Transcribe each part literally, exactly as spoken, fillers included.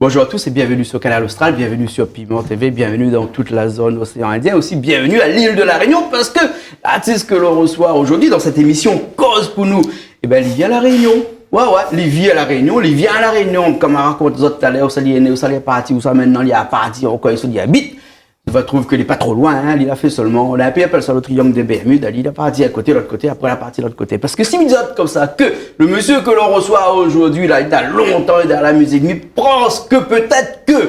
Bonjour à tous et bienvenue sur Kanal Austral, bienvenue sur Piment T V, bienvenue dans toute la zone océan Indien, aussi bienvenue à l'île de la Réunion, parce que l'artiste que l'on reçoit aujourd'hui dans cette émission Koz pou nou, eh ben, li vien La Réunion. Ouais, ouais, li vien La Réunion, li vien La Réunion, konm ma rakont azot talèr, ousa li lé né, ousa li lé parti, ousa mintnan li la parti ankor, ousa li abit. Ou va trouv ke li lé pa tro loin, hein, li la fé solman, ou la pi apèl sa le triangle des Bermudes, li la parti in koté, lot koté, apré la parti lot koté. Parske si mi di azot konmsa ke le mésyé ke l'on reçoit aujourd'hui la, li la lontan dan la mizik, mi pans ke pétèt ke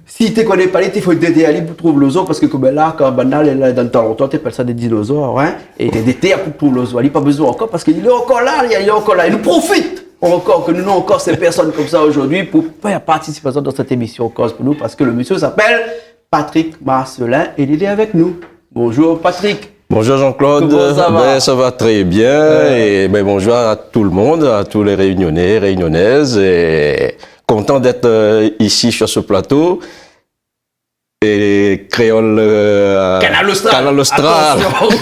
si té koné pa li, té fo détèr ali pou trouv lézor, parske konm la, kan banna lé la, dan tan lontan, té apèl sa dé dinozor, hein, é té détèr pou trouv lézor, li pa bezoin ankor, parske li lé ankor la, li lé ankor la, é nou profit ankor ke nou néna ankor sé pèrsone konmsa aujourd'hui pou fé partisip azot dan sèt émisyon Koz pou nou, parske le mésyé i apèl Patrick Marcelin, é li lé avèk nou. Bonjour Patrick. Bonjour Jean-Claude. Koman sa va ? Ben, sa va trè bien. Ouais. É ben, bonjour à tout le monde, à tous les Réunionnais, Réunionnaises. É kontan d'être, euh, ici sur ce plateau. É kréol, euh, Kanal Austral. Kanal Austral. Atansion.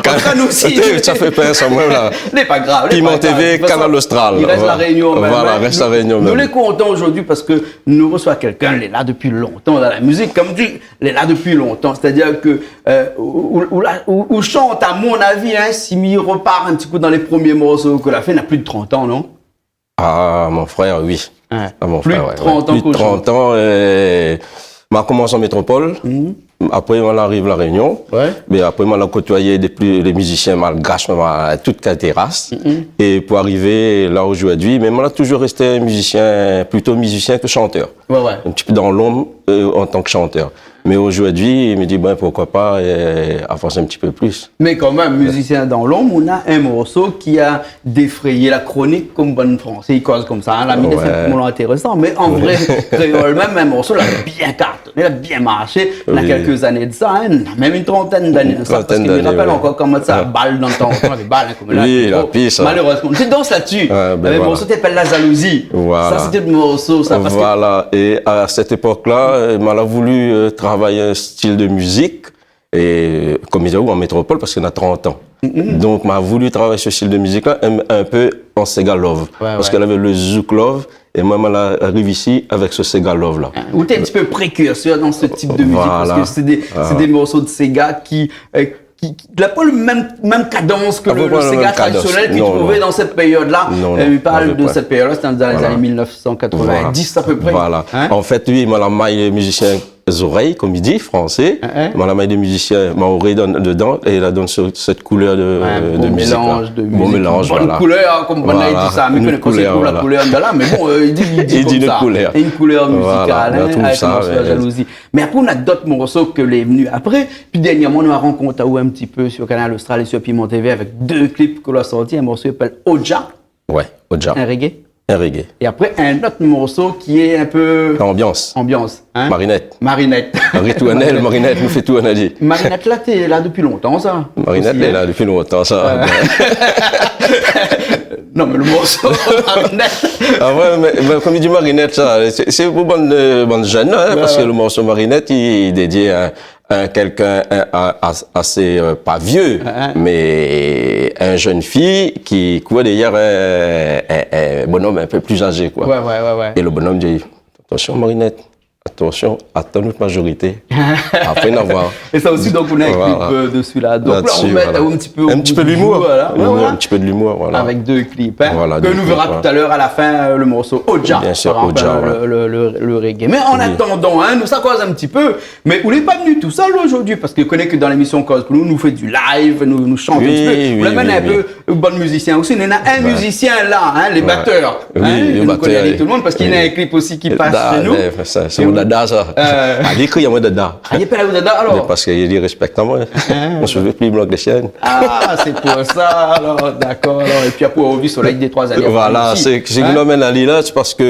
Kan-, Atansion, nou osi. Sa fé pèr sa, moin la. Lé pa grav, lé pa grav. Piment T V, Kanal Austral. De tout fason, li rès La Réunion mèm, hein. Voilà, rès La Réunion mèm. Nou lé kontan aujourd'hui parske nou resoi kèlkin, li lé la dopi lontan dan la mizik, konm di, li lé la dopi lontan. Sétadir ke, euh, ou, ou, ou la, ou, ou shant, à mon avis, hein, si mi repar in ti kou dan lé promié morso ke la fé, na plis de trant an, non ? Ah, mon frèr, oui. Ouais. Ah, mon frèr, ouais, ouais. Plis de trant an ke ou shant. Plis de trant an, euh, ma komans an métropol. Mhm. Apré, ma la ariv La Réunion. Ouais. Mé apré, ma la kotoiy dé pli, dé mizisien malgash, ma, tout kalité ras. Mhm. É pou arivé la aujourd'hui, mé ma la toujour rès mizisien, plito mizisien ke shantèr. Ouais, ouais. In ti pé dan lonb, euh, an tan ke shantèr. Mé aujourd'hui, mi di, ben, poukoi pa, euh, avanse in ti pé plis. Mé kan mèm, mizisien dan lonb, ou na in morso ki la défrayé la kronik, konm bann fransé i koz konmsa, hein. La, mi di, sé in moman intérésan, mé an vré, kréol mèm, in morso la bien kartoné, la bien marshé, na kèlk zané de sa, hein, na mèm in trantèn d'ané de sa, parske mi rapèl ankor koman sa, Bal dan le tan, ou lavé bal, hein, konm la, malérèzman. Ou té dans la-dsi. Ah, ben voilà. Navé in morso té apèl La Jalousie. Voilà. Sa, sété le morso, sa, parske... Voilà. É a sèt épok-la, euh, ma la voulu, euh, travay in stil de mizik, é, konm mi di aou, an métropol, parske na trant an. Mhm. Donk, ma voulu travay se stil de mizik-la, in, in pé an séga love. Ouais, ouais. Parske lavé le zouk love, é moin, ma la ariv isi avèk se séga love-la. Hein, ou té in ti pé prékursèr dan se tip de mizik, parske sé dé, sé dé morso de séga ki, euh, ki, ki, la pa le mèm, mèm kadans ke le, le séga tradisionèl ki trouvé dan sèt périod-la. Non, non, navé pa. Non, non, navé pa. Euh, mi parl de sèt périod-la, sété dan lé zané mil nèf san katrevin-dis a pé pré. Voilà. Hein ? An fèt, oui, ma la may mizisien zorèy, konm i di, fransé. Hein, hein. Ma la may dé mizisien maoré dan, dedan, é la donn se, sèt koulèr de, de mizik-la. Ouais, bon mélanz de mizik. Bon mélanz, voilà. Bonn koulèr, hein, konm banna i di sa. Voilà. Mi koné pa si i trouv la koulèr dan la, mé bon, euh, i di, i di konmsa. I di in koulèr. In koulèr mizikal, hein, avèk le morso La Jalousie. Voilà, mi trouv sa, ouais. Mé apré, ou na dot morso ke lé vni apré. Pi dèrnièrman, nou la rankont aou in ti pé sur Kanal Austral é sur Piment T V avèk dé klip ke ou la sorti. In morso i apèl Oja. Ouais, Oja. In reggae. In reggae. É apré, in ot morso ki lé in pé anbians. Anbians, hein ? Marinette. Marinette. Ritournèl, Marinette, nou fé tourn ali. Marinette la, té la dopi lontan, sa. Marinette, osi, hein ? Lé la dopi lontan, sa. Euh. Non, mé le morso Marinette. Ah ouais, mé, mé konm i di Marinette, sa, sé, sé pou bann, euh, bann jenn, hein, ouais, parske le morso Marinette, i, i dédié a in kèlkin, in, a, a, asé, euh, pa vié, mé in jenn fi ki kour dèrièr in, in, in bonom in pé pli azé, koi. Ouais, ouais, ouais, ouais. É le bonom i di, atansion, Marinette, atansion, atann out mazorité. Apré, nou va voir. É sa osi, donk, ou na in klip, euh, desi la. Donk la, ou mèt in ti pé de limour. In ti pé de limour, voilà. Avèk dé klip, hein, ke nou vèra talèr a la fin, euh, le morso Oja, par égzanp, le, le, le, le reggae. Bien sûr, Oja, voilà. Mé an atandan, hein, nou sa koz in ti pé. Mé ou lé pa vni tousèl zordi, parske mi koné ke dan lémisyon Koz pou nou, nou fé du live, nou, nou shant in ti pé. Oui, oui, oui. Ou la amenn in pé bann mizisien osi. Néna in mizisien la, hein, lé batèr. Oui, lé batèr, oui. Nou koné ali, tout le monde, parske néna in klip osi ki pas shé nou. Dada, mé sa, sé mon dada, sa. Euh. Ah, li i kri amoin dada. Ah, li i apèl aou dada, alor ? Mé parske li, li rèspèk amoin. Ah. Mon shové pli blan ke le sien. Ah, sé pou sa, alor, dakor, alor. Épi apré, ou la vi solèy dé troi zané apré osi. Voilà, sé, sé ki nou amenn ali la, sé parske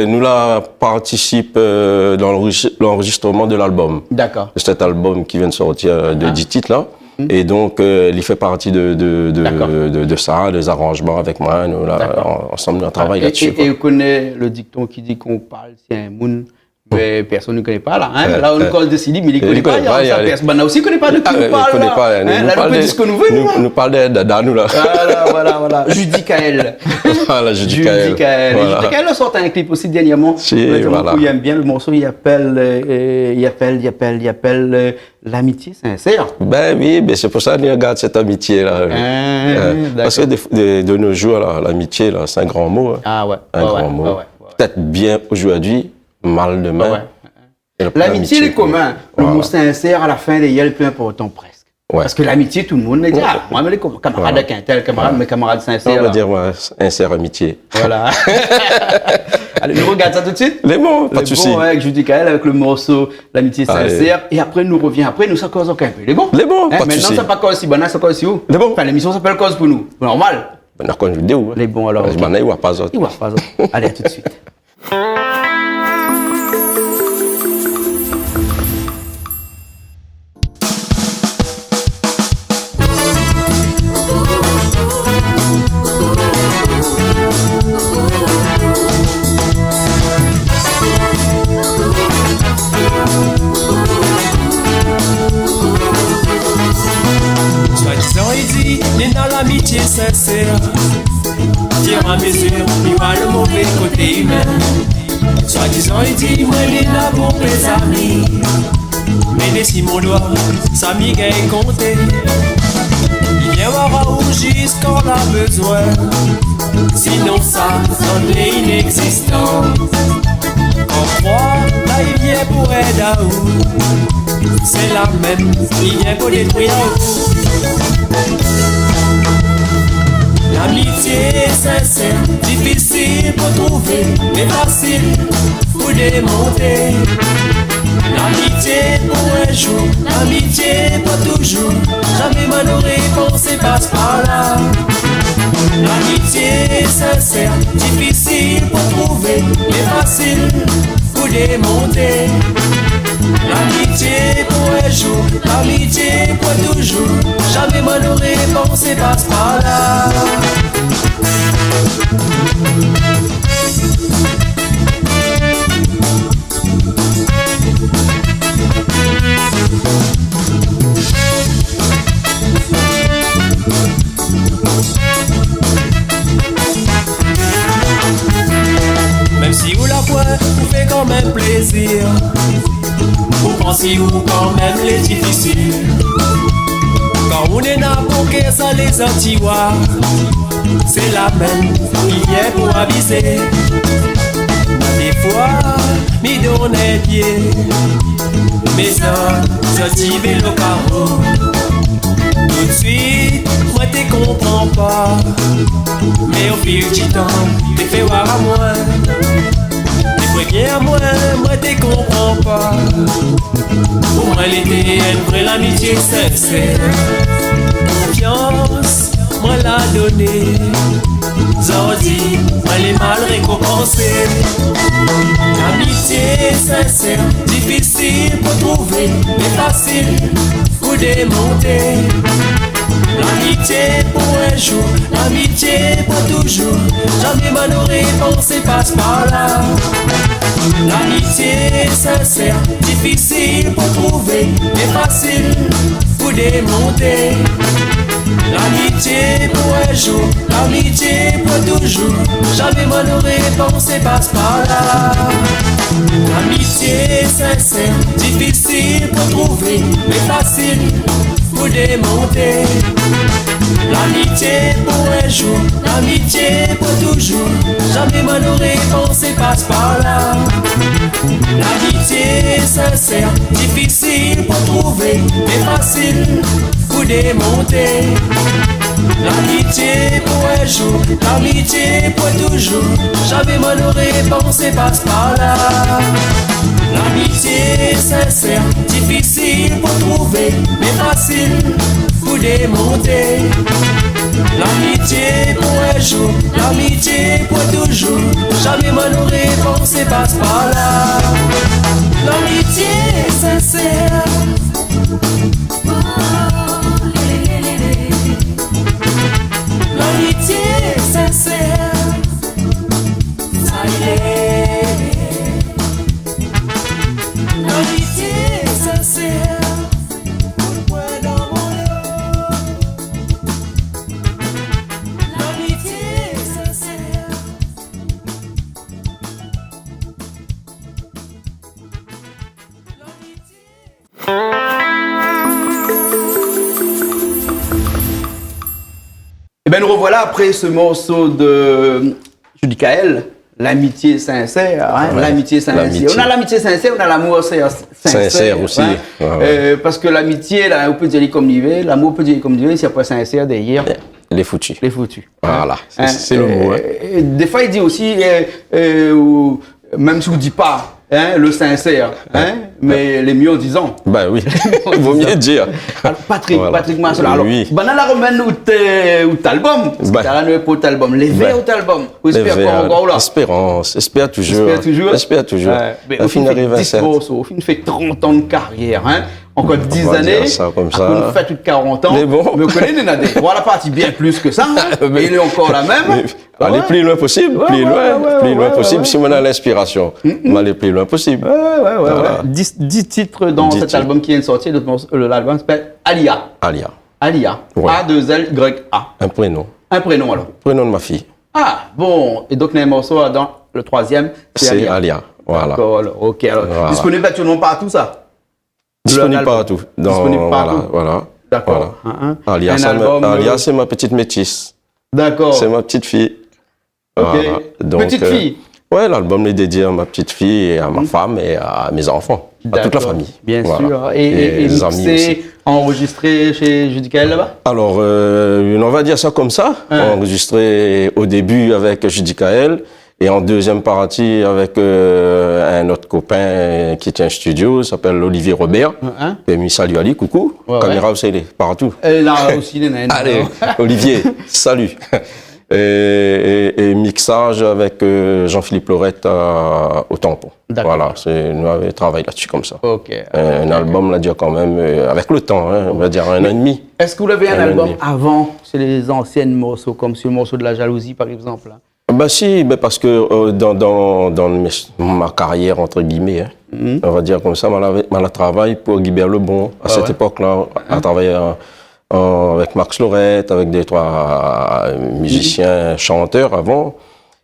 nou la partisip, euh, dan l'anrejis-, l'anrejistreman de l'album. Dakor. Sèt album ki vien de sortir, euh, de dis tit la. Mhm. É donk, euh, li fé parti de, de, de, de, de sa, dé zaranjman avèk moin, nou la, an-, ansanm, nou la travay la-dsi, koi. Dakor. É, é, é ou koné le dikton ki di kan ou parl si in moun, Mé pèrsone i koné pa la, in. La, nou koz de Sidi, mé li koné pa, li koné pa, sa, pèrsone. Banna osi i koné pa de ki nou parl la. La, nou pé di sak nou vé, nou, nou parl de dada nou la. Voilà, voilà, voilà. Judicaël. Voilà, Judicaël. Judicaël la sort in clip osi dernièrman. Si, voilà. Ou i èm bien le morso, i apèl, euh, i apèl, i apèl, i apèl, euh, L'amitié sincère. Ben oui, ben sé pou sa nou gard sèt amitié la. Ah, d'accord. Parske de, de, de nos jours la, l'amitié la, sé in gran mo, in. Ah ouais, ouais, ouais. In gran mo. Pétèt bien zordi, mal demin. Ah ouais. L'amitié lé komin. Le mo sincère, a la fin, lé, lé pli inportan prèsk. Ouais. Parske l'amitié, tout le monde i di, ah, moin, mé lé kamarad avèk in tèl, kamarad, mé kamarad sincère la. On va dire, ouais, sincère amitié. Voilà. Alé, nou rogard sa tout de suite. Lé bon, pa de sousi. Lé bon, ouais, avèk Judicaël, avèk le morso L'amitié sincère. Alé. É apré, nou rovien. Apré, nou sa koz ankor in pé. Lé bon ? Lé bon, pa de sousi. Mintnan, sa pa koz si banna, sa koz si ou. Lé bon. Anfin, lémisyon i apèl Koz pou nou. Normal. Banna i koné vidéo, in. Lé bon, alor, OK. Banna i oi pa zot. I oi pa zot. Alé, à tout de suite. Swadizan i di, li néna l'amitié sincère. Fur é a mezur, li oi le mové koté imin. Swadizan i di, moin, li néna bonpé zami. Mé dési mon doi, sa mi gingn konté. Li vien oir aou zis kan la bezoin. Sinon sa, zot lé inégzistan. Kan ou kroi, la i vien pou èd aou. Sé la mèm, li vien pou détrui aou. L'amitié sincère, difisil pou trouvé, mé fasil pou démontré. L'amitié pou in zour, l'amitié pou touzour. Zamé moin noré pansé pas par la. L'amitié sincère, difisil pou trouvé, mé fasil pou démontré. L'amitié pou in zour, l'amitié pou touzour. Zamé moin noré pansé pas par la. Mèm si ou la poin, ou fé kanmèm plézir. Ou pran si ou kanmèm lé difisil. Kan ou néna bon kèr, sa lézot i oi. Sé la mèm i vien pou abizé. Défoi, mi donn in pié. Mé sa, sa ti vé lo karo. Tout suit, moin té konpran pa. Mé o fil di tan, té fé oir amoin. Té prévien amoin, moin té konpran pa. Pou moin, lété in vré l'amitié sincère. Konfians, moin la doné. Zordi, moin lé mal rékonpansé. L'amitié sincère, difisil pou trouvé, mé fasil pou démontré. L'amitié pou in zour, l'amitié pou touzour. Zamé moin noré pansé pas par la. L'amitié sincère, difisil pou trouvé, mé fasil pou démontré. L'amitié pou in zour, l'amitié pou touzour. Zamé moin noré pansé pas par la. L'amitié sincère, difisil pou trouvé, mé fasil pou démontré. L'amitié pou in zour, l'amitié pou touzour. Zamé moin noré pansé pas par la. L'amitié sincère, difisil pou trouvé, mé fasil pou démontré. L'amitié pou in zour, l'amitié pou touzour. Zamé moin noré pansé pas par la. L'amitié sincère, difisil pou trouvé, mé fasil pou démontré. L'amitié pou in zour, l'amitié pou touzour. Zamé moin noré pansé pas par la. L'amitié sincère. L'amitié sincère. Sa i lé. Ében, nou rovoila apré se morso de Judicaël, L'amitié sincère, hein, ouais, l'amitié sincère. L'amitié. On a l'amitié sincère, on a l'amour sin-, sincère, sincère aussi, hein. Ouais, ouais. Euh, parske l'amitié la, ou pé dir ali konm li vé, lamour ou pé dir ali konm li vé, si lé pa sincère dèrièr, lé foutu. Lé foutu. Voilà, sé, sé le mo, hein. Euh, défoi i di osi, euh, euh, ou, mèm si ou di pa, hein, le sincère, hein, mé lé myé an dizan. Ben oui, vo myé dir. Alor, Patrick, voilà. Patrick Marcelin. Alor, oui, banna la romèn out, out album. Parske la nou lé pou out album. Lé vèr out album. Ou lé vèr ankor la. Espérans, espèr toujour. Espèr toujour. Espèr toujour. Ouais, mé ou fine fé dis morso, ou fine fé trant an de karièr, hein. Ankor dis zané, nou fé tout karant an. Mé bon. Mé ou koné, néna dé, voilà, parti bien plis ke sa, hein. Mé li lé ankor la mèm. Alé pli loin posib, pli loin posib, si moin néna linspirasion. Alé pli loin posib. Ouais, ouais, ouais. Voilà. Dis, dis tit dan album ki vien de sortir, le morso, le, l'album i apèl Alia. Alia. Alia. Ouais. A deux L Y A. Un prénom. Un prénom, alor. Prénom de ma fille. Ah, bon. É donk, néna in morso dan le troizièm, sé Alia. Sé Alia, voilà. Dakor, alor, OK, alor. Voilà. Disponib aktièlman partou, sa ? Disponib partou. Disponib partou. Voilà, voilà. Dakor. Voilà. Hein, hein. Alia, sé ma, euh, Alia, sé ma petite métisse. Dakor. C'est ma petite fille. OK. Voilà. Donc, petite fille. Euh, ouais, l'album est dédié à ma petite fille et à ma femme et à mes enfants, à toute la famille. Bien sûr. Voilà. Et, et, et les amis aussi. Et mixé, enregistré chez Judicaël là-bas ? Alors, euh, on va dire ça comme ça. Hein. Enregistré au début avec Judicaël. Et en deuxième partie, avec, euh, un autre copain qui tient un studio, il s'appelle Olivier Robert. Hein ? Et mi salu ali, coucou. Ouais, ouais. Caméra aussi, il est partout. Et là aussi, il est là. Allez, Olivier, salut. Et, et, et mixage avec, euh, Jean-Philippe Laurette à, au Tampon. D'accord. Voilà, sé, nou lavé travay la-dsi konmsa. OK. Euh, un album, la dir kan mèm, euh, avec le temps, hein, on va dire un an et demi. Mais est-ce que vous avez un album avant, c'est les anciens morceaux, comme ce morceau de La Jalousie, par exemple, là ? Ben si, ben parske, euh, dan, dan, dan mes, ma karièr, entre guillemets, hein, on va dire konmsa, moin la, moin la travay pou Guibert Lebon, à cette époque-là, à travay, euh, euh, avec Max Laurette, avec deux, trois, euh, musiciens, chanteurs avant,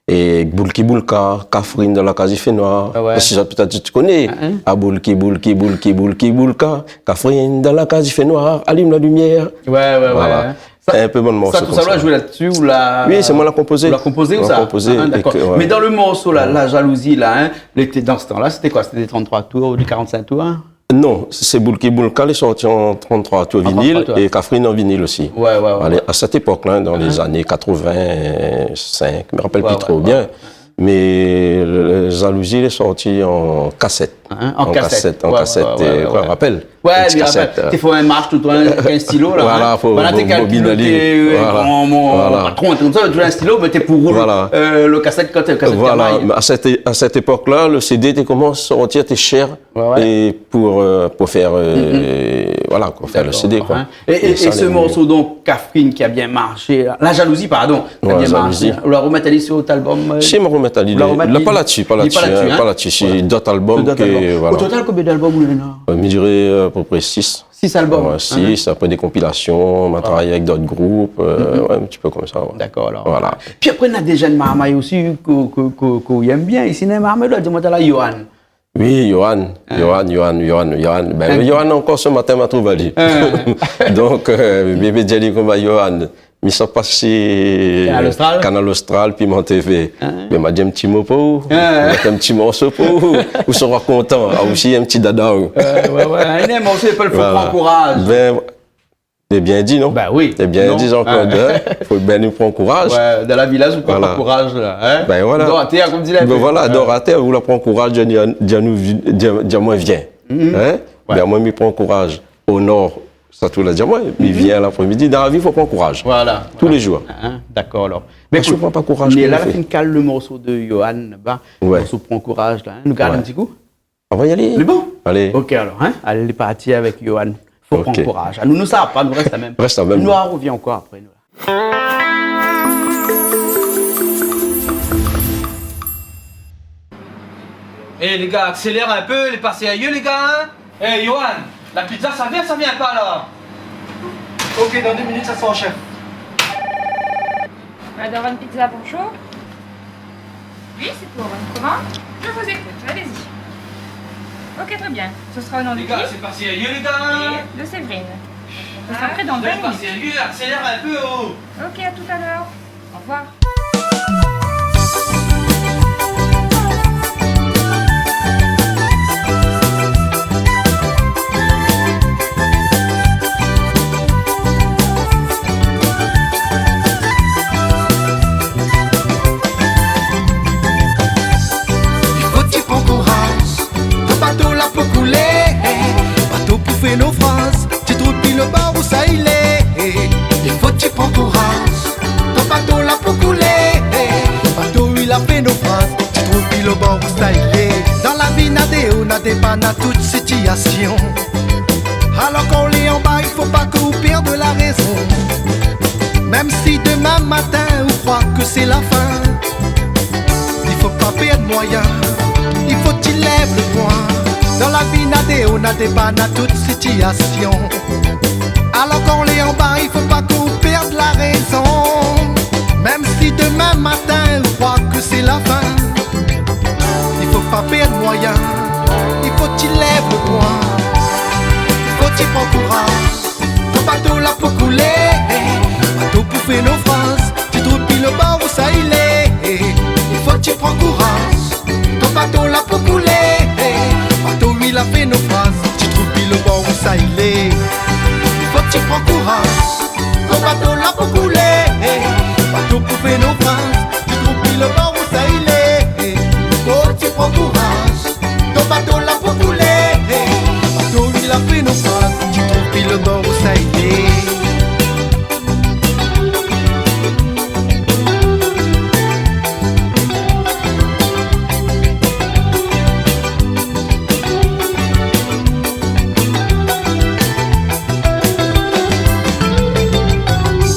é Boulki Boulka, Kafrine dan la kaz i fé noir. Ah ouais. Si sa, pétèt ou koné. Ah, Boulki, Boulki, Boulki, Boulki Boulka, Kafrine dan la kaz i fé noir, alim la limièr. Ouais, ouais, ouais. Voilà. Sa, in pé bann morso konmsa. Sa, tout sa ou la joué la-dsi, ou la... Oui, sé moin la konpozé. Ou la konpozé, ou sa ? Moin la konpozé. Ah, dakor. É ke, ouais. Mé dan le morso la, La Jalousie la, hein, lété dan se tan-la, sété koi ? Sété des trente-trois tours, ou des quarante-cinq tours, hein ? Non, sé Boulki Boulka lé sorti an trente-trois tours, vinyle, é Kafrine an vinyle osi. Ouais, ouais, ouais. Alé, à cette époque-là, dans les années quatre-vingt-cinq, mi rapèl pi tro bien. Mé le, le Jalousie lé sorti an kasèt. Hein, an kasèt. An kasèt, ouais, ouais, ouais. An kasèt, euh, koi, rapèl. Ouais, mi rapèl. Té fo in marsh tout, in, in stilo la, hein. Voilà, fo bobine ali. Voilà. Gran, mon patron, tout sa, té in stilo, mé té pou roul, euh, le kasèt kan, kasèt Yamaha. Voilà. Mé à cette, à cette époque-là, le CD té komans sortir, té shèr. Ouais, ouais. É pou, euh, pou fé, euh, voilà, pou fé le CD, koi. D'accord, hein. Et, et, et ce morceau, donc, Kafrine, qui a bien marché, La Jalousie, pardon, qui a bien marché. Ouais, Jalousie. Ou la romèt ali sur out album, euh... Si, ma romèt ali. Ou la romèt ali. La pa la-dsi, pa la-dsi, hein, pa la-dsi. Voilà. Sé d'ot album ke, voilà. Au total, konbien d'album ou néna ? Euh, mi diré, euh, à peu près six. Six albums, hein ? Ouais, six, après des compilations, ma travay avec d'autres groupes, euh, ouais, un petit peu comme ça, ouais. D'accord, alors. Voilà. Pi apré, néna dé jenn marmay osi ke, ke, ke, ke ou yèm bien. Isi, néna in marmay la, di amoin talèr, Yohan. Oui, Yohan. Hein ? Yohan, Yohan, Yohan, Yohan. Ben, Yohan, ankor se matin, ma trouv ali. Hein. Donk, euh, mi di ali konmsa, Yohan, mi sa pas si Kanal Austral ? Kanal Austral, Piment TV. Hein ? Mé ma di in ti mo pou ou. Hein ? Ma mèt in ti morso pou ou. Ou sera kontan. Ah, osi, in ti dada, ou. Ouais, ouais, ouais. In morso i apèl Fo pran kouraz. Voilà. Ben, Lé bien di, non ? Ben oui. Lé bien di, Jean-Claude, hein ? Fo bien nou pran kouraz. Ouais, dan la vi la, ou pran kouraz la, hein ? Ben voilà. Dor atèr, konm di la. Ben voilà, dor atèr, ou la pran kouraz, di, di, di anou, di, di amoin vien. Hein ? Ouais. Ben moin, mi pran kouraz o nor, sa tout la di amoin, mi vien l'après-midi. Dan la vi, fo pran kouraz. Voilà. Tous les jours. Hein, d'accord, alors. Mé ékout, ou pran pa kouraz, koman ou fé ? Mé la, la fine kal le morso de Yohan, laba. Ouais. Morso Pran kouraz la, hein. Nou gard in ti kou. On va y aller. Lé bon ? Allez. OK, alors, hein ? Allez, lé parti avec Yohan. Fo pran kouraz. Ah, nou, nou sava pa, nou rès la mèm. Rès la mèm. Nou rovien ankor apré, nou. Eh, les gars, accélère un peu, lé pa sérieux, les gars, hein ? Eh, Yohan, la pizza, ça vient, ça vient pas, là ? OK, dans deux minutes, ça sera en chef. Madame Pizza, bonjour. Oui, c'est pour une commande. Je vous écoute, allez-y. OK, très bien. Ce sera au nom de qui ? Les gars, c'est pas sérieux, les gars, hein ? De Séverine. On s'en fait dans vingt minutes. Hein ? Soyez pas sérieux, accélère un peu, oh. Ok, à tout à l'heure. Au revoir. I fo ti pran kouraz, lo bato la pou koulé, bato pou fé nofraz, ti trouv pi lo bor ousa i lé. I fo ti pran kouraz, lo bato la pou koulé, bato i la fé nofraz, ti trouv pi lo bor ousa i lé. Dan la vi na dé o, na dé ba, na tout sitiasion. Alor kan ou lé anba, i fo pa ke ou pèrd la rézon. Mèm si demin matin ou kroi ke sé la fin, i fo pa pèrd moiyin, i fo ti lèv lo poin. Dan la vi na dé o, na dé ba, na tout sitiasion. Alor kan ou lé anba, i fo pa ke ou pèrd la rézon. Mèm si demin matin ou kroi ke sé la fin, i fo pa pèrd moiyin, i fo ti lèv lo poin. I fo ti pran kouraz, lo bato la pou koulé, bato pou fé nofraz, ti trouv pi lo bor ousa i lé. I fo ti pran kouraz, lo bato la pou koulé, bato i la fé nofraz, ti trouv pi lo bor ousa i lé. I fo ti pran kouraz, lo bato la pou koulé, bato pou fé nofraz, ti trouv pi lo bor ousa i lé. I fo ti pran kouraz, lo bato la pou koulé, bato i la fé nofraz, ti trouv pi lo bor ousa i lé.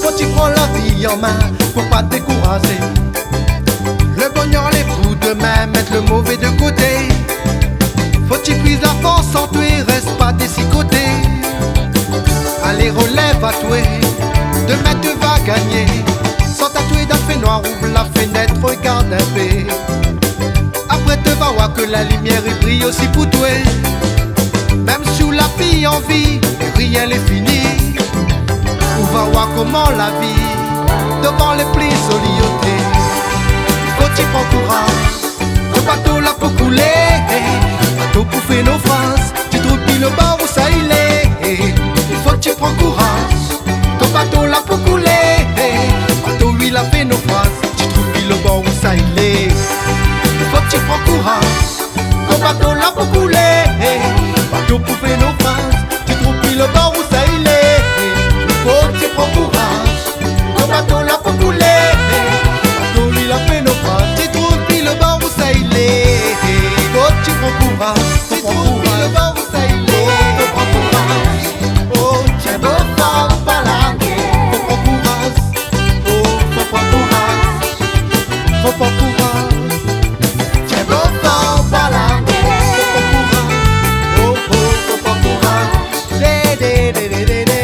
Fo ti pran la vi an min, fo pa dékourazé. Lo bonèr lé pou demin, mèt lo mové de koté. Fo ti priz la fors an toué, rès pa désikoté. Alé, relèv atoué, demin té va gagné. Sort atoué dan fénoir, ouv la fénèt, rogard in pé. Apré té va oir ke la limièr i briy osi pou toué. Mèm si ou la pi anvi, rien lé fini. Ou va oir koman la vi dovan lé pli zoli oté. Fo ti pran kouraz, lo bato la pou koulé, bato pou fé nofraz, ti trouv pi lo bor ousa i lé. I fo ti pran kouraz, lo bato la pou koulé, bato i la fé nofraz, ti trouv pi lo bor ousa i lé. I fo ti pran kouraz, lo bato la pou koulé, bato pou fé nofraz, ti trouv pi lo bor ousa i lé. I fo ti pran kouraz, lo bato la pou koulé, bato i la fé nofraz, ti trouv pi lo bor ousa i lé. I fo ti pran kouraz, ti trouv pi lo bor ousa i lé. Fo pran kouraz. Oh, tienbo for, pa largé. Fo pran kouraz. Oh, fo pran kouraz. Fo pran kouraz. Tienbo for, pa largé. Fo pran kouraz. Oh, oh, fo pran kouraz. Lé, lé, lé, lé, lé, lé.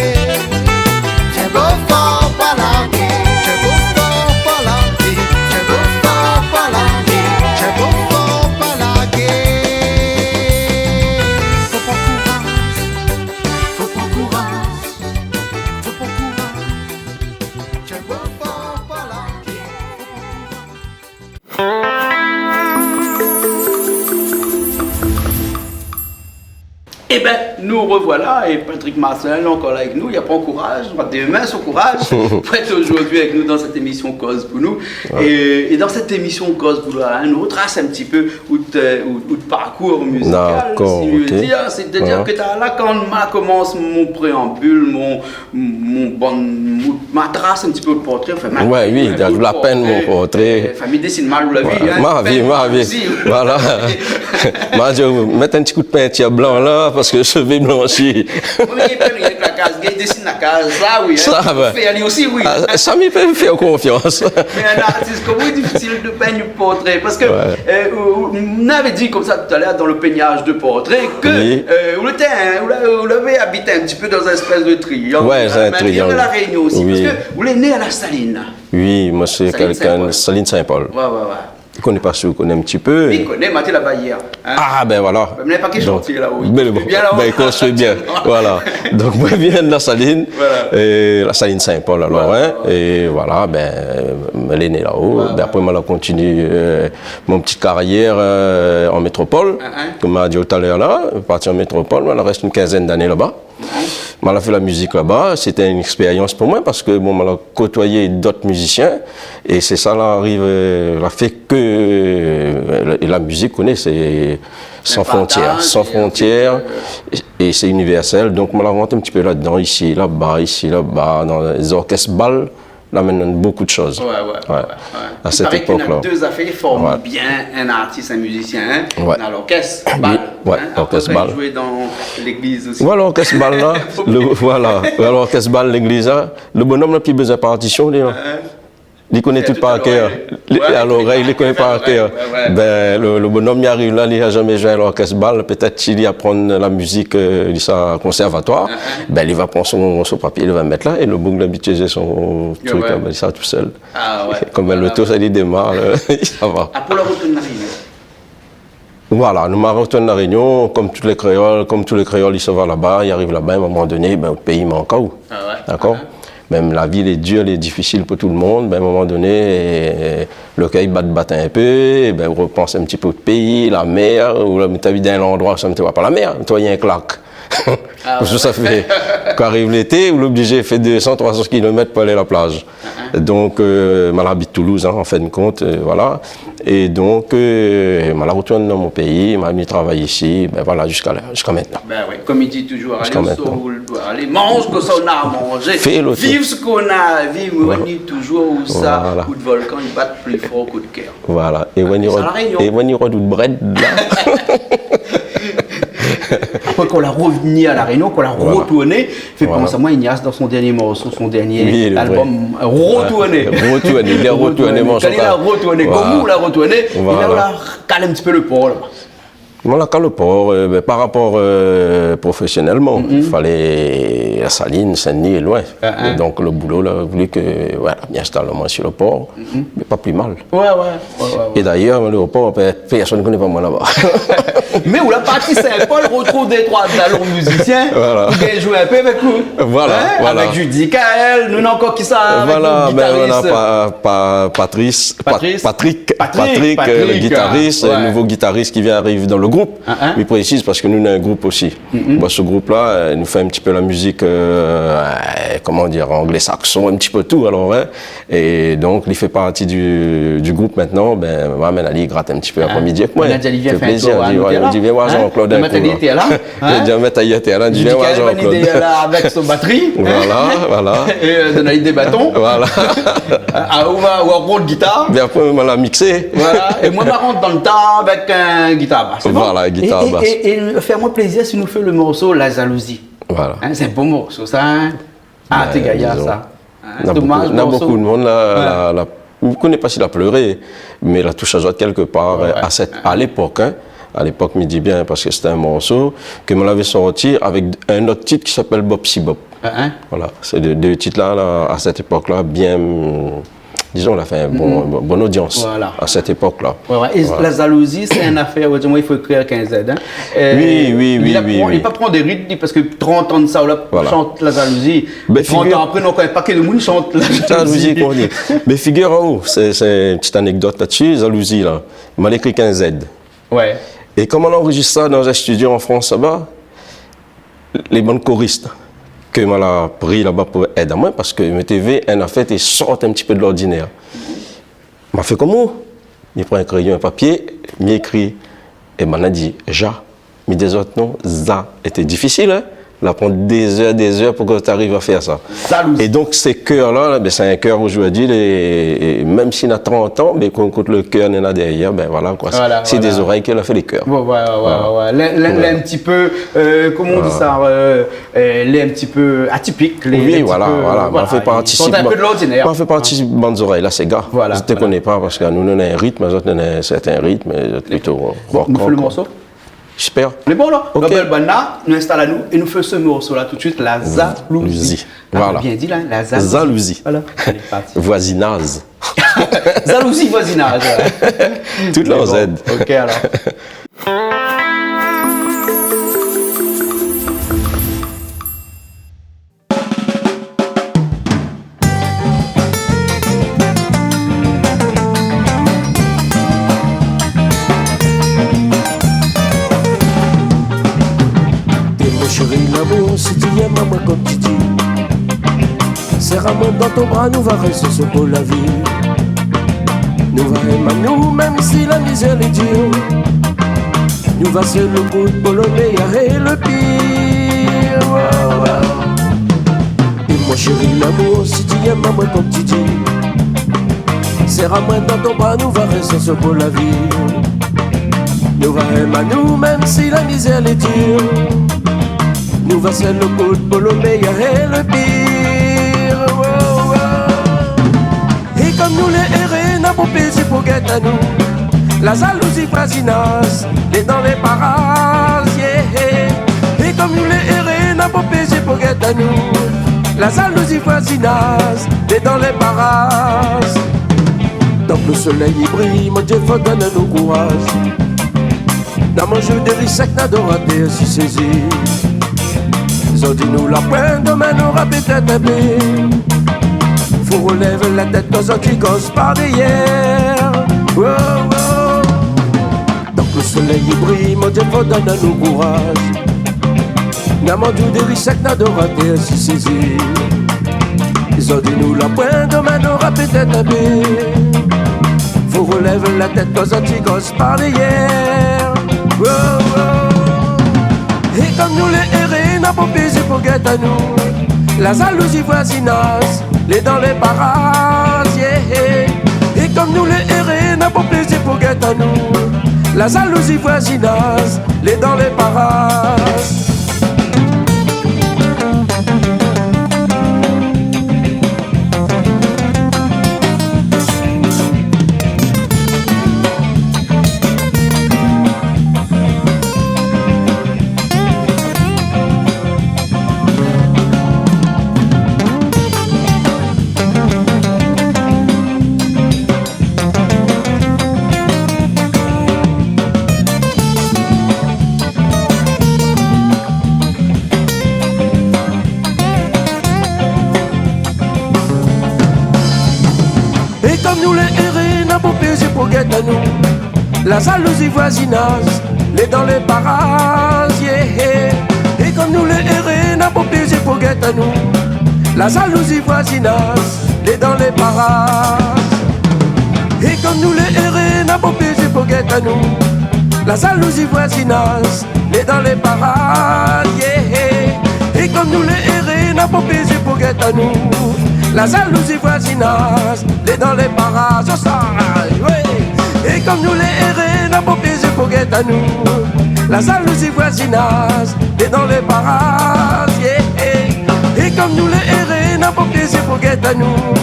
Tienbo for, pa largé. Tienbo for, pa largé. Tienbo for, pa largé. Tienbo for, pa largé. Fo pran kouraz. Fo pran kouraz. Fo pran kouraz. Tienbo for, pa largé. Fo pran kouraz. Ében, nou revoila, é Patrick Marcelin lé ankor la avèk nou, li la pran kouraz, nou va demin son kouraz, pou èt zordi avèk nou dan sèt émision Koz pou nou. Ouais. É, é dan sèt émision Koz pou nou, in, nou rotras in ti pé out, out, out parkour mizikal, si mi vé dir. Dakor, ok. Ouais. Sétadir ke ta, la, kan ma komans mon préanbil, mon, mon bann, mon, ma tras in ti pé out portré, anfin, ma, ouais, oui, in pé out portré. Ou la pinn mon portré. Anfin, mi désine mal la vi, in, ma vi, ma vi. Pinn osi. Voilà. Ma di, mèt in ti kou de pintir blan la, parske sové blanshi. Moin, mi pinn rienk la kaz, mi désine la kaz, sa, oui, in. Sa, ouais. Fé ali osi, oui. Ah, sa, mi pé fé konfians. Mé in artis, koman lé difisil de pinn portré, parske, ouais, euh, ou, ou, nou lavé di konmsa talèr dan le peignaz de portré ke, oui, euh, ou lété, in, ou la, ou lavé abité in ti pé dan in éspès de triang. Ouais, sé in triang. Mèm dan La Rényon osi, oui, parske ou lé né a La Saline. Oui, moin sé kèlkin, Saline Saint-Paul. Saline Saint-Paul. Ouais, ouais, ouais. Li koné pa si ou koné in ti pé. Li koné, ma té laba yèr, in. Ah, ben voilà. Mé pa ki chantié la, oui. Donk, ben, bon, bien la, ben, i konstrui bien. Voilà. Donk, moin vien La Saline, euh, La Saline Saint-Paul, alor, in. É voilà, ben, moin lé né laò. Ben, apré, moin la kontinié, euh, mon ti karièr, euh, an métropol. Konm ma la di talèr la, parti an métropol, moin la rès in kinzèn d'ané laba. Moin la fé la mizik laba, sété in ékspérians pou moin parske, bon, moin la kotoiy dot mizisien é sé sa la arivé, euh, la fé ke, euh, la, la mizik, koné, sé san frontièr, san frontièr, é, é sé inivèrsèl. Donk, moin la rant in ti pé ladan, isi, laba, isi, laba, dan lé zorkès bal, la amenn bonpé de shoz. Ouais, ouais, ouais. À cette époque-là. I paré k'i na dé zafèr i form bien in artis, in mizisien, in. Ouais. Na lorkès bal, in. Apré, lorkès bal. Zoué dan légliz osi. Voilà, lorkès bal la, le, voilà, lorkès bal, légliz la, le bonom la pi bézoin partision, li, in. Li koné tout par kèr. Li, a lorèy, li koné par kèr. Ouais, ouais. Ben, le, le bonom, li ariv la, li la zamé zoué lorkès bal, pétèt si li aprann la mizik, euh, li sa konsèrvatoir, ben, li va pran son, son papié, li va mèt la, é le boug la abitié son trik, ben, li sa tousèl. Ah ouais. Konm in loto, sa li démar, euh, sa va. Apré, la rotourn La Rényon. Voilà, nou la rotourn La Rényon, konm tout lé kréol, konm tout lé kréol, i sava laba, i ariv laba, in moman doné, ben, out péi i mank aou. Ah ouais. Dakor ? Ah ouais. Mèm la vi lé dir, lé difisil pou tout le moun, ben, in moman doné, euh, le kèr i bat, bat in pé, ben, ou repans in ti pé out péi, la mèr, ou la, mi té abitan dan in landroi, sa mi té voi pa la mèr, mi té voi in klak. Ah ouais. Pou sa fé, kan ariv lété, ou lé oblizé fé dé san, troi san kilomèt pou alé la plaz. Ah, ah. Donk, euh, moin la abit Toulouse, in, an fin de kont, euh, voilà. É donk, euh, moin la rotourn dan mon péi, moin la vni travay isi, ben voilà, ziska la, ziska mintnan. Ben oui, konm i di touzour, alé ousa ou doi alé, manz kosa ou na a manzé, viv sak ou na a viv, mé i di touzour ousa, out volkan i bat pli for ke out kèr. Voilà. É moin, i rod, é moin, i rod out brèd la. Apré, kan ou la revni a La Rényon, kan ou la rotourné, fé pans amoin, Ignace, dan son dernié morso, son dernié album, euh, Rotourné. Rotourné, li la rotourné, mon chanteur. Kan li la rotourné, koman ou la rotourné, é la ou la kal in ti pé le por laba. Moin la kal le por, euh, ben, par rapor, euh, profésionèlman, falé La Saline, Sin-Dni, loin. Ah, ah. É donk, le boulo la voulu ke, voilà, mi instal amoin si le por, mé pa pli mal. Ouais, ouais, ouais, ouais. É dayèr, le por, pe-, pèrsone i koné pa moin laba. Mé ou la parti Sin-Pol, rotrouv dé, troi dalon mizisien, voilà, ou gingn zoué in pé avèk ou. Voilà, voilà. Avèk Judy Kael, nou néna ankor kisa avèk nou, ben, nou néna gitaris, Pa-, Pa-, Patrice, Pa-, Patrice. Patrick, Patrick, Patrick, euh, le gitaris, euh, nouvo gitaris ki vien ariv dan le group. Hein, hein. Mi présiz parske nou néna in group osi. Bon, se group la, euh, nou fé in ti pé la mizik, euh, euh, koman dir, anglé-sakson, in ti pé tout, alor, hein. É donk, li fé parti du, du group mintnan, ben, moin la amenn ali grat in ti pé apré-midi avèk moin. Hein ? Li di, vien fé in tour, li di, vien voir Jean-Claude in kou la. Hein ? Li di, mèt ali atèr la, li di, vien voir Jean-Claude. Li di, vien voir Jean-Claude. Li di, avèk son batri. Voilà, voilà. É, euh, donn ali dé baton. Voilà. Ah, ou va, ou va rod gitar. Bien, apré, moin la mixé. Voilà. É moin, ma rant dan le ta avèk in gitar bas. Sé bon ? Voilà, gitar bas. É, é, é, é fé amoin plézir si nou fé le morso La Jalousie. Voilà. Hein, sé in bo morso, sa, hein ? Ah, ben, té gayar, dizon, sa. Hein, na bonpé, na bonpé de moun la, la, la, mi koné pa si la pléré, mé la toush azot kèlkepar, euh, à cette, à l'époque, hein. À l'époque, mi di bien, parske sété in morso ke moin lavé sorti avèk in ot tit ki apèl Bop si Bop. Hein, hein. Voilà, sé dé, dé tit la, la, à cette époque-là, bien, dizon, la fé in bon, bon, bon odians à cette époque-là. Ouais, ouais. É La Jalousie, sé in afèr, ouais, di amoin, i fo ékrir avèk in Z, hein. Euh, oui, oui, oui, oui. Li la pran, li la pa pran dé rit, li, parske trant an de sa, ou la shant La Jalousie. Ben, trant an apré, non, kan mèm pa ke le moun i shant La Jalousie. Jalousie, koman dir. Mé figir aou, sé, sé in ti anekdot la-dsi, Jalousie la. Moin la ékri avèk in Z. Ouais. É kan moin la anrozistr sa dan in studio an Frans laba, lé bann koris ke moin la pri laba pou èd amoin, parske mi té vé in afèr té sort in ti pé de lordinèr. Ma fé koman ? Mi pran in kréyon, in papié, mi ékri. É banna la di, Ja. Mi di azot non, Za. É té difisil, hein ? La pran dé zèr, dé zèr pou ke té ariv a fé sa. Jalousie. É donk, se kèr la, la, ben, sé in kèr ojourdui, é, é mèm si na trant an, mé kan, kan le kèr néna dèrièr, ben voilà, koi. Voilà, sé dé zorèy ke la fé lé kèr. Ouais, ouais, ouais, ouais. Lé, lé, lé in ti pé, euh, koman i di sa, euh, euh, lé in ti pé atipik, lé, oui, lé in ti pé, voilà, voilà. Ma fé parti, i sort in pé de lordinèr. Ma fé parti bann zorèy la, sé ga. Voilà, voilà. Zot i koné pa, parske nou, nou néna in ritm, zot néna in sèrtin ritm, zot plito rock. Nou fé le morso ? Super. Lé bon, la. Ok. Bon, ben, nou instal anou é nou fé se morso-la tout suit, la jalousie. Jalousie. Ah, voilà. Bien di, la, la jalousie. Jalousie. Voilà. Allez, parti. Voisinage. Jalousie voisinage, ouais. Tout la Z. Lé bon. Ok, alors. Té mon shéri lamour, si ti yèm amoin konm ti di, sèr amoin dan ton bra, nou va rès ansam pou la vi. Nou va èm anou mèm si la mizèr lé dir. Nou va sèr lo koud pou lo méyèr é lo pir. Oh, oh. É mon shéri lamour, si ti yèm amoin konm ti di, sèr amoin dan ton bra, nou va rès ansam pou la vi. Nou va èm anou mèm si la mizèr lé dir. Nou va sèr lo koud pou lo méyèr é lo pir. Oh, oh. É konm nou lé éré, na pwin plézir pou gèt anou. La jalousie voisinage, lé dan lé paraz, yeah. É konm nou lé éré, na pwin plézir pou gèt anou. La jalousie voisinage, lé dan lé paraz. Donk lo solèy i briy, mon Dié, fo donn anou kouraz. Na manz dori sèk, na dor atèr si sézi. Zordi nou la pwin, domin nora pétèt in pé. Fo relèv la tèt kan zot i koz par dèryèr. Oh, oh. Donk lo solèy i briy, mon Dié, fo donn anou kouraz. Na manz dori sèk, na dor atèr si sézi. Zordi nou la pwin, domin nora pétèt in pé. Fo relèv la tèt kan zot i koz par dèryèr. Oh, oh. É konm nou lé éré, na pwin plézir pou gèt anou. La jalousie voisinage, lé dan lé paraz, yeah. É konm nou lé éré, na pwin plézir pou gèt anou. La jalousie voisinage, lé dan lé paraz. É konm nou lé éré, na pwin plézir pou gèt anou. La jalousie voisinage, lé dan lé paraz, yeah. É konm nou lé éré, na pwin plézir pou gèt anou. La jalousie voisinage, lé dan lé paraz. É konm nou lé éré, na pwin plézir pou gèt anou. La jalousie voisinage, lé dan lé paraz, yeah. É konm nou lé éré, na pwin plézir pou gèt anou. La jalousie voisinage, lé dan lé paraz, oh sa, ouais. É konm nou lé éré, na pwin plézir pou gèt anou. La jalousie voisinage, lé dan lé paraz, yeah. É konm nou lé éré, na pwin plézir pou gèt anou.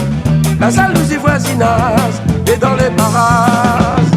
La jalousie voisinage, lé dan lé paraz.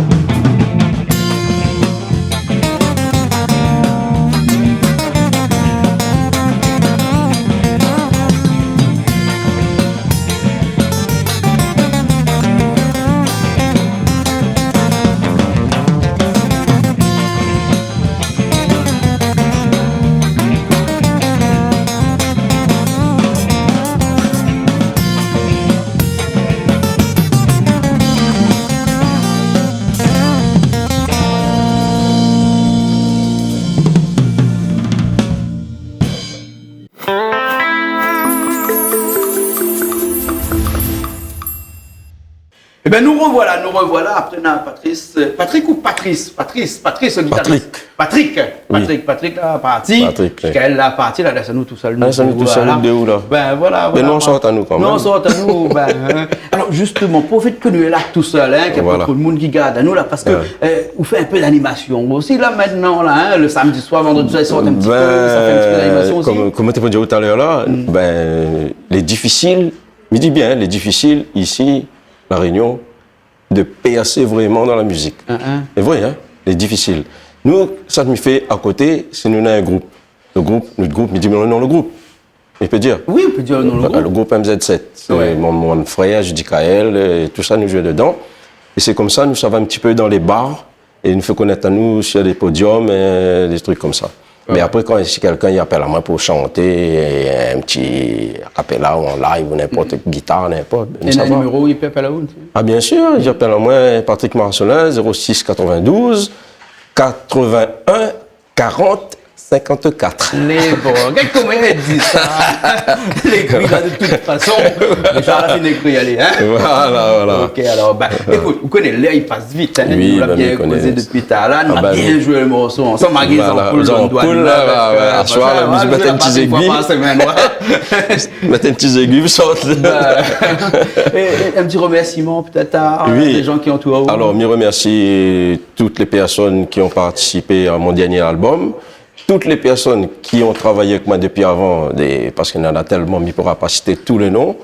Ében, nou rovoila, nou rovoila. Apré, na Patrice, euh, Patrick ou Patrice ? Patrice, Patrice, le guitariste. Patrick. Patrick, oui. Patrick, Patrick la parti. Patrick, oui. Michael la parti, la lès anou tousèl, nou. Lès anou tousèl, nou dé, la. Bin voilà, voilà. Mé nou, nou sort anou kan mèm. Non, sort anou, bin, hein. Alor, zistoman, profit ke nou lé la tousèl, hein, ke na pa tro d'moun ki gard anou la, parske, euh, ou fé in pé d'animasion osi la, mintnan la, hein, le samdi soir, vandredi soir, i sort in ti pé, sa fé in ti pé d'animasion osi. Bin, kom, kom mi té di talèr la, bin, lé difisil, mi di bien, lé difisil isi, La Rényon, de pèrsé vréman dan la mizik. Sé vré, hein, lé difisil. Nou, sak mi fé akoté, sé nou néna in group. Le group, nout group, mi di, mé non, le group. Mi pé dir. Oui, ou pé dir non le group. Le group M Z sept. Sé mon, mon frèr, Judicaël, é tout sa, nou zoué dedan. É sé konmsa, nou sava in ti pé dan lé bar, é nou fé konèt anou sur dé podium, é dé trik konmsa. Mé apré, kan si kèlkin i apèl amoin pou shanté, é in ti a cappella ou an live, ou ninport, gitar, ninport, bin, sa va. Néna in niméro, i pé apèl aou ? Ah, bien sûr, i apèl amoin, Patrick Marcelin, zéro six quatre-vingt-douze, quatre-vingt-un, quarante, cinquante-quatre. Lé bon, gard koman i di sa. Lé ékri la de tout fason. Mé sa la fine ékri, alé, in ? Voilà, voilà. OK, alor, bin, ékout, ou koné, lèr i pas vit, in. Oui, nou la bien kozé dopi talèr, nou la bien zoué le morso ansanm, malgré Jean-Paul, Jean-Paul, la, aswar la, nou mèt in ti zégui. Mèt in ti zégui, sort. É, é in ti remèrsiman pétèt a, a dé jan ki antour aou. Alor, mi remèrsi tout lé pèrsone ki partisip a mon dernié album, tout lé pèrsone ki la travay avèk moin dopi avan, dé, parske néna tèlman, mi poura pa sité tout lé non.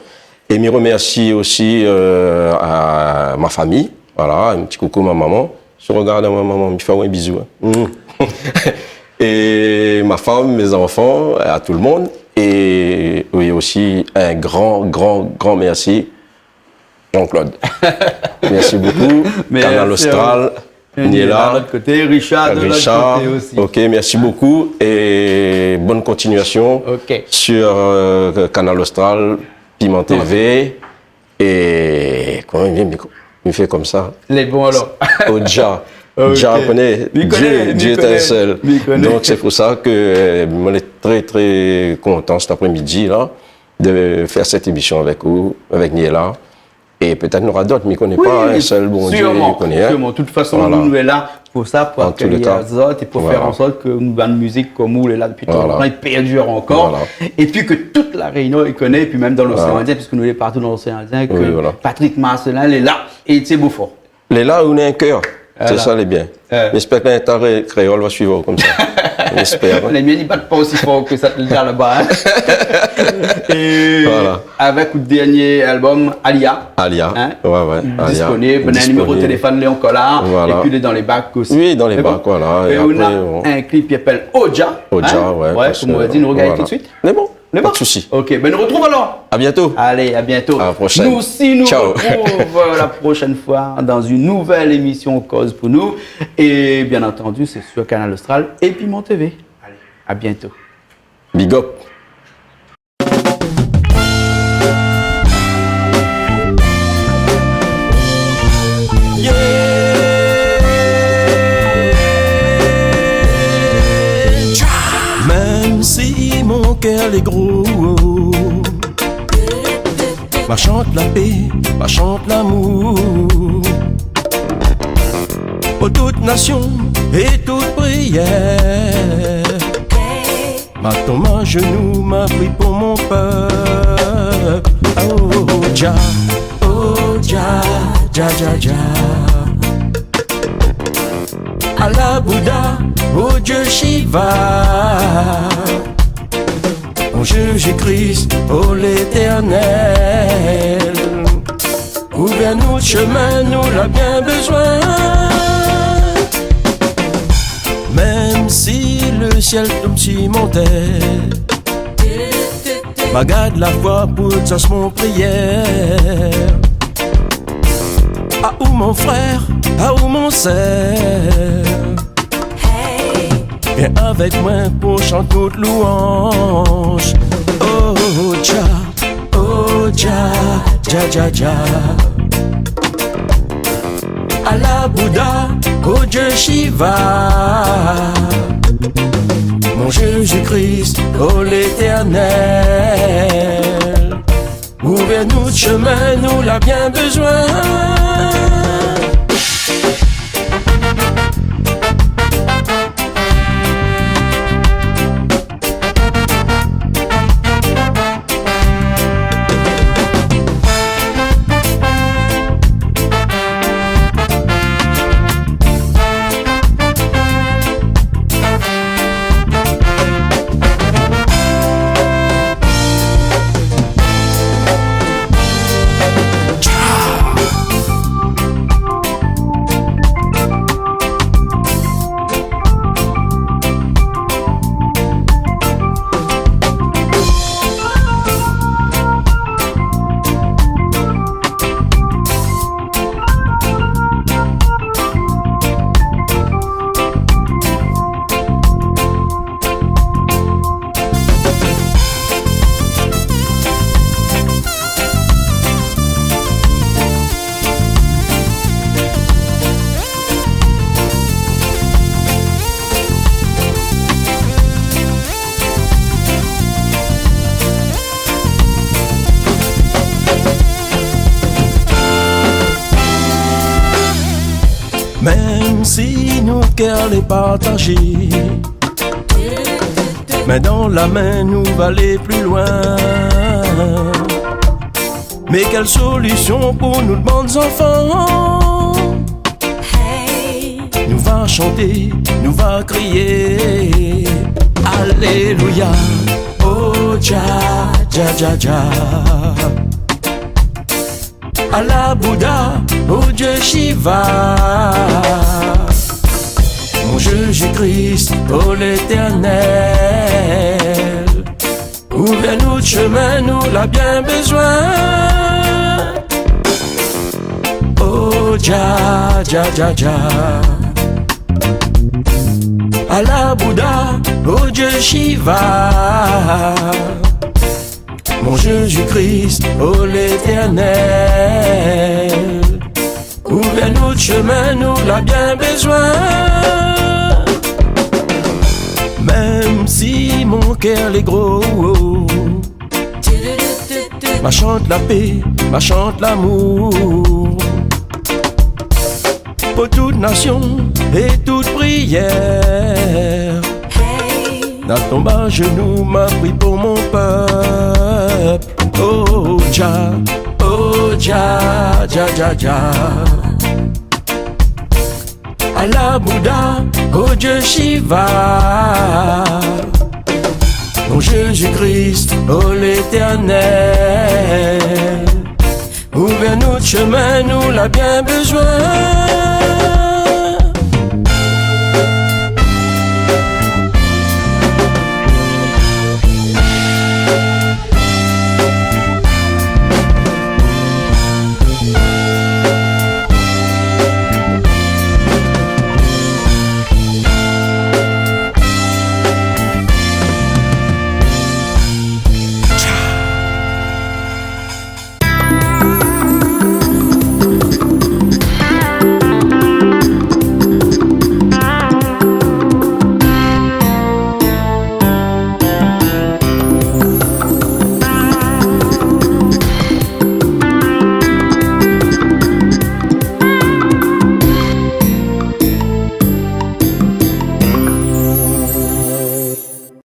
É mi remèrsi osi, euh, a mon fami, voilà, in ti koukou mon momon. Si ou rogard amoin, momon, mi fé aou in bizou, in. Mm. É mon fanm, mé zanfan, a tout le moun. É oui, osi in gran, gran, gran mèrsi Jean-Claude. Merci beaucoup. Merci à vous. Kanal Austral, Niela. Lot koté, Richard, de lot koté osi. OK, merci beaucoup et bonne continuation sur, euh, Kanal Austral, Piment TV. É koman i di, mi fé konmsa. Lé bon alor. Oja. OK. Oja, ou koné, Dieu, Dieu est un seul. Mi koné. Donc, c'est pour ça que, euh, moin lé très, très content cet après-midi là de faire cette émission avec vous, avec Niela. É pétèt nora dot, mi koné pa, in sèl Bondié i koné, in. Sûrement. De tout fason, nou lé la pou sa, pou akèyir azot é pou fèr an sort ke nout bann mizik, kom ou lé la dopi tro lontan, i pèrdir ankor. Voilà. É pi ke tout La Rényon i koné, é pi mèm dan l'Océan Indien, piske nou lé partou dan l'Océan Indien, ke Patrick Marcelin lé la é i tienbo for. Lé la, ou néna in kèr. Voilà. Sé sa lé bien. Mi éspèr ke in ta kréol va suiv aou konmsa. Mi éspèr, in. Lé mien i bat pa osi for ke sa laba, in. É avèk out dernié album, Alia. Alia. Ouais, ouais, Alia. Disponib. Disponib. Néna in niméro téléfone, lé ankor la. Voilà. É pi lé dan lé bak osi. Oui, dan lé bak, voilà. É apré, néna in klip i apèl Oja. Oja, ouais, kom ou la di, nou rogard tout de suite. Lé bon. Lé bon. Pa de sousi. OK, bin, nou artrouv alor. À bientôt. Alé, à bientôt. À la prochaine. Ciao. Nou osi, nou artrouv, euh, la prochaine fois dans une nouvelle émission Koz pou nou. Et bien entendu, c'est sur Kanal Austral et Piment TV. Allez, à bientôt. Big up. Yeah. Mèm si mon kèr lé gro, ma shant la pé, ma shant lamour. Pou tout nasion é tout priyèr. Ma tonm azenou, ma pri pou mon pèp. Oh, Jah, oh, Jah, Jah, Jah, Jah. Allah, Bouddha, oh Dieu Shiva. Oh Jésus-Christ, oh l'Éternel. Ouvèr nout shemin, nou la bien bezoin. Mèm si le sièl tonm si mon tèr, ma gard la foi pou sa sé mon priyèr. A ou mon frèr, a ou mon sèr. Vien avèk moin pou shant tout louanz. Oh Jah, oh Jah, Jah, Jah, Jah. Allah, Bouddha, oh Dieu Shiva. Mon Jésus-Christ, oh l'Éternel. Ouvèr nout shemin, nou la bien bezoin. Si nout kèr lé partazé, min dan la min nou va alé pli loin. Mé kèl solision pou nout bann zanfan? Nou va shanté, nou va kriyé. Alélouya, oh Jah, Jah, Jah, Jah. Allah Bouddha, oh Dieu Shiva, mon Jésus-Christ, oh l'Éternel. Ouvèr nout shemin, nou la bien bezoin. Oh Jah, Jah, Jah, Jah. Allah Bouddha, oh Dieu Shiva, mon Jésus-Christ, oh l'Éternel. Ouvèr nout shemin, nou la bien bezoin. Mèm si mon kèr lé gro, ma shant la pé, ma shant lamour. Pou tout nasion é tout priyèr, na tonm azenou, ma pri pou mon pèp. Oh Jah, oh Jah, Jah, Jah, Jah. Allah Bouddha, oh Dieu Shiva, mon Jésus-Christ, oh l'Éternel. Ouvèr nout shemin, nou la bien bezoin.